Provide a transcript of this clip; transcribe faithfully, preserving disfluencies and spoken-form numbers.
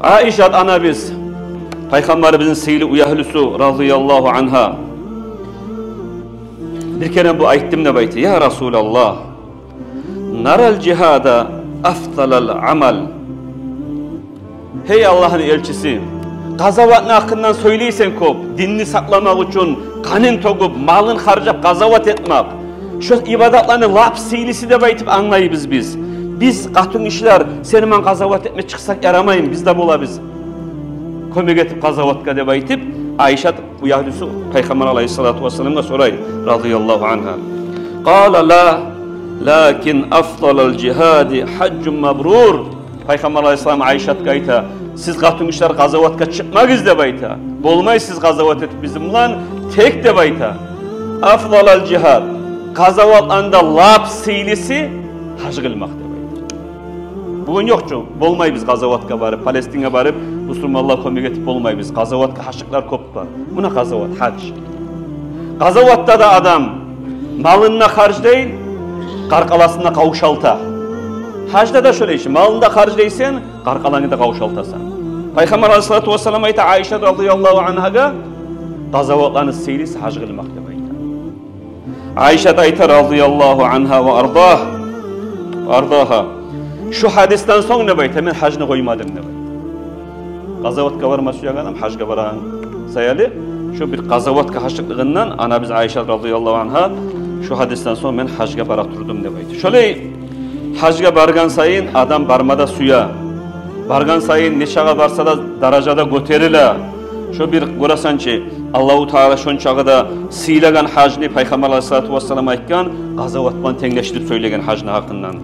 Айшат анабыз, Пайхаммарыбызны сыйлы уьягьлюсю, радияллагьу ангьа, бир керен бу айтдым деп айта: «Я Расулаллагь, нарал жигьада афдалал амал». Гьей Аллагьны элчиси, къазаватны гьакъындан сёйлейсен кёп, динни сакъламакъ учун къанын тёгюп, малын харжлап къазават этмек, шо ибадатланы лап сыйлысы деп айтып англайбыз биз. Биз, къатынгишилер, сени булан къазават этме чыкъсакъ ярамаймы, биз де болабыз кёмек этип къазаватгъа деп айтып, Айшат уьягьлюсю Пайхаммар алайгьиссалату вассаламгъа сорай, радияллагьу ангьа. Къала: «Ла, лакин афдалал жигьади гьажжун мабрур». Пайхаммар алайгьиссалам Айшатгъа айта: «Сиз, къатынгишилер, къазаватгъа чыкъмагъыз, – деп айта. – Болмай сиз къазават этип бизин булан, тек, – деп айта. – Афдалал жигьад, къазаватланы да лап сыйлысы гьаж къылмакъ», – деп айта. Бугюн ёкъ чу, болмайбыз къазаватгъа барып, Палестинге барып, бусурманлагъа кёмек этип болмайбыз. Къазаватгъа гьажлыкълар кёп бар. Муна къазават, гьаж. Къазаватда да адам малын да харжлай, къаркъарасын да къавшалта. Гьажда да шолай иш, малынгны да харжлайсан, къаркъарангны да къавшалтасан. Пайхаммар алайгьиссалату вассалам айта Айшат радияллагьу ангьагъа: «Къазаватланы сыйлысы гьаж къылмакъ», – деп айта. Айшат айта радияллагьу ангьа ва ардагь-, ардагьа: «Шу гьадисден сонг, – деп айта, – мен гьажны къоймадым», – деп айта. Къазаватгъа барма сюеген адам гьажгъа барагъан саялы, шо бир къазаватгъа гьажлыкълыгъындан анабыз Айшат радияллагьу ангьа: «Шу гьадисден сонг мен гьажгъа бара турдум», – деп айта. Шолай гьажгъа баргъан сайын адам барма да сюе. Баргъан сайын нечакъы барса да даражада гётериле. Шо бир гёресен чи, Аллагьу Таала шончакъы да сыйлагъан гьажны, Пайхаммар алайгьиссалату вассалам айтгъан, къазават булан тенглешдирип сёйлеген гьажны гьакъындан.